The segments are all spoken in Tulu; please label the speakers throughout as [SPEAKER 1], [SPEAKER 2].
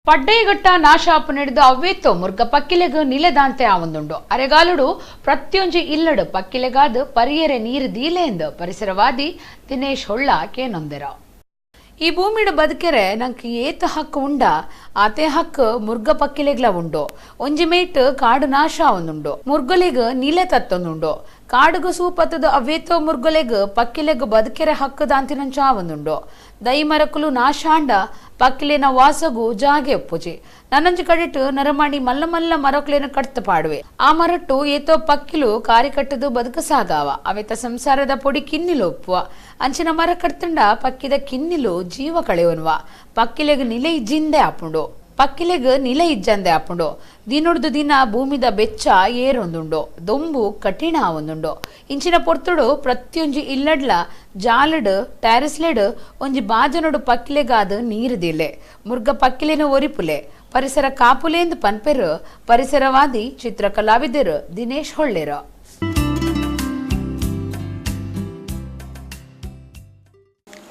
[SPEAKER 1] ಪಡ್ಡೈಘಟ್ಟ ನಾಶ ಆಪುನೆಡ್ದ್ ಅವ್ವೇತೋ ಮುರ್ಗ ಪಕ್ಕಿಲೆಗ್ ನಿಲೆದಾಂತೆ ಆವೊಂದುಂಡು. ಅರೆಗಾಲುಡು ಪ್ರತಿಯೊಂಜಿ ಇಲ್ಲಡು ಪಕ್ಕಿಲೆಗಾದ್ ಪರಿಯೆರೆ ನೀರು ದೀಲೆಂದ್ ಪರಿಸರವಾದಿ ದಿನೇಶ್ ಹೊಳ್ಳ ಕೇನೊಂದೆರ. ಈ ಭೂಮಿಡ್ ಬದುಕೆರೆ ನಂಕ್ ಏತ್ ಹಕ್ಕು ಉಂಡ ಆತೆ ಹಕ್ಕು ಮುರ್ಗ ಪಕ್ಕಿಲೆಗ್ಲ ಉಂಡು. ಒಂಜಿ ಮೇಟ್ ಕಾಡು ನಾಶ ಆವೊಂದುಂಡು, ಮುರ್ಗಲೆಗ್ ನಿಲೆ ತತ್ತೊಂದುಂಡು. ಕಾಡುಗು ಸೂಪತ್ತದ ಅವ್ವೇತೋ ಮುರ್ಗಲೆಗ್ ಪಕ್ಕಿಲೆಗ್ ಬದುಕೆರೆ ಹಕ್ಕು ದಾಂತಿನಂಚ ಆವೊಂದುಂಡು. ದೈ ಮರಕುಲು ನಾಶಾಂಡ ಪಕ್ಕಿಲೆನ ವಾಸಗು ಜಾಗೆ ಒಪ್ಪುಜಿ. ನನ್ನೊಂಜಿ ಕಡೆಟ್ ನರಮಾಣಿ ಮಲ್ಲ ಮಲ್ಲ ಮರಕುಲೆನ ಕಡ್ತು ಪಾಡುವೆ. ಆ ಮರಟ್ಟು ಏತೋ ಪಕ್ಕಿಲು ಕಾರಿ ಕಟ್ಟದು ಬದುಕು ಸಾಗಾವ, ಅವೆತ ಸಂಸಾರದ ಪೊಡಿ ಕಿನ್ನಿಲು ಒಪ್ಪುವ. ಅಂಚಿನ ಮರ ಕಡ್ತಂಡ ಪಕ್ಕಿದ ಕಿನ್ನಿಲು ಜೀವ ಕಳೆಯೋನ್ವ. ಪಕ್ಕಿಲೆಗ್ ನಿಲೆ ಇಜ್ಜಿಂದೆ ಆಪುಂಡು, ಪಕ್ಕಿಲೆಗ್ ನಿಲೆ ಇಜ್ಜಂದೆ ಆಪುಂಡು. ದಿನೊಡ್ದು ದಿನ ಭೂಮಿದ ಬೆಚ್ಚ ಏರೊಂದುಂಡು, ದೊಂಬು ಕಠಿಣ ಆವೊಂದುಂಡು. ಇಂಚಿನ ಪೊರ್ತುಡು ಪ್ರತಿಯೊಂಜಿ ಇಲ್ಲಡ್ಲ ಜಾಲಡ್ ಟ್ಯಾರಿಸ್ಲೆಡ್ ಒಂಜಿ ಬಾಜನೊಡು ಪಕ್ಕಿಲೆಗಾದ್ ನೀರು ದಿಲೆ, ಮುರ್ಗ ಪಕ್ಕಿಲೆನ ಒರಿಪುಲೆ, ಪರಿಸರ ಕಾಪುಲೇಂದ್ ಪನ್ಪೆರು ಪರಿಸರವಾದಿ ಚಿತ್ರ ಕಲಾವಿದರು ದಿನೇಶ್ ಹೊಳ್ಳೆರು.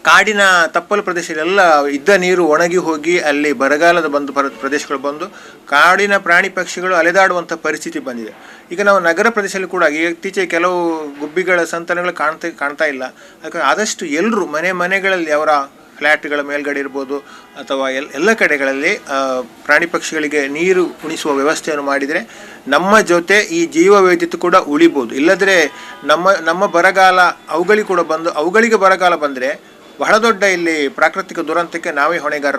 [SPEAKER 2] ಕಾಡಿನ ತಪ್ಪಲು ಪ್ರದೇಶದಲ್ಲೆಲ್ಲ ಇದ್ದ ನೀರು ಒಣಗಿ ಹೋಗಿ ಅಲ್ಲಿ ಬರಗಾಲದ ಬಂದು ಪ್ರದೇಶಗಳು ಬಂದು ಕಾಡಿನ ಪ್ರಾಣಿ ಪಕ್ಷಿಗಳು ಅಲೆದಾಡುವಂಥ ಪರಿಸ್ಥಿತಿ ಬಂದಿದೆ. ಈಗ ನಾವು ನಗರ ಪ್ರದೇಶದಲ್ಲಿ ಕೂಡ ಇತ್ತೀಚೆಗೆ ಕೆಲವು ಗುಬ್ಬಿಗಳ ಸಂತಾನಗಳು ಕಾಣ್ತಾ ಇಲ್ಲ. ಅದಕ್ಕೆ ಆದಷ್ಟು ಎಲ್ಲರೂ ಮನೆ ಮನೆಗಳಲ್ಲಿ ಅವರ ಫ್ಲ್ಯಾಟ್ಗಳ ಮೇಲ್ಗಡೆ ಇರ್ಬೋದು ಅಥವಾ ಎಲ್ಲ ಕಡೆಗಳಲ್ಲಿ ಪ್ರಾಣಿ ಪಕ್ಷಿಗಳಿಗೆ ನೀರು ಉಣಿಸುವ ವ್ಯವಸ್ಥೆಯನ್ನು ಮಾಡಿದರೆ ನಮ್ಮ ಜೊತೆ ಈ ಜೀವ ವೈವಿಧ್ಯತೆ ಕೂಡ ಉಳಿಬೋದು. ಇಲ್ಲದ್ರೆ ನಮ್ಮ ನಮ್ಮ ಬರಗಾಲ ಅವುಗಳಿಗೆ ಕೂಡ ಬಂದು ಅವುಗಳಿಗೆ ಬರಗಾಲ ಬಂದರೆ ಬಹಳ ದೊಡ್ಡ ಇಲ್ಲಿ ಪ್ರಾಕೃತಿಕ ದುರಂತಕ್ಕೆ ನಾವೇ ಹೊಣೆಗಾರರ.